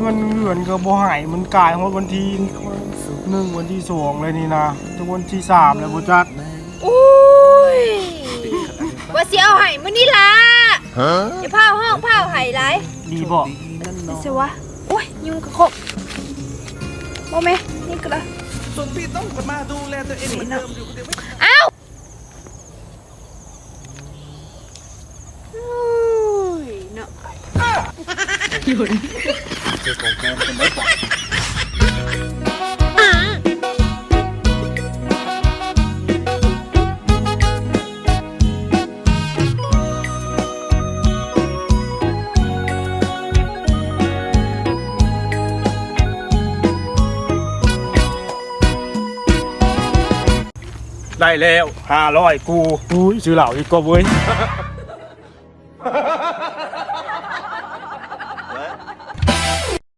ເງິນເດືອນກໍບໍ່ໃຫ້ ມັນກາຍຮອດວັນທີໜຶ່ງ ວັນທີສອງແລ້ວນີ້ນະ ຈະວັນທີສາມແລ້ວບໍ່ຈັກ. ໂອ້ຍ ວ່າຊິເອົາໃຫ້ມື້ນີ້ລະ. ຮະ? ຢ່າພາວຮ້ອງພາວໄຫ້ຫຼາຍ. ດີບໍ່? ເຮັດໃສວະ? ໂອ້ຍ ຍຸງກະຄົບ. ບໍ່ແມ່ນ ນີ້ກະລະ. ສົມພີຕ້ອງກະມາດູແລຕົວເອງເໝືອນເດີມຢູ່. ອ້າວ! ໂອ້ຍເນາະ. ເຈົ້າຂອງແກມັນເປັນໄດ້ປະ? ໄດ້ແລ້ວ ຫ້າຮ້ອຍກູ. ອຸ້ຍ ຊື້ເຫຼົ້າອີກກໍເວີຍ.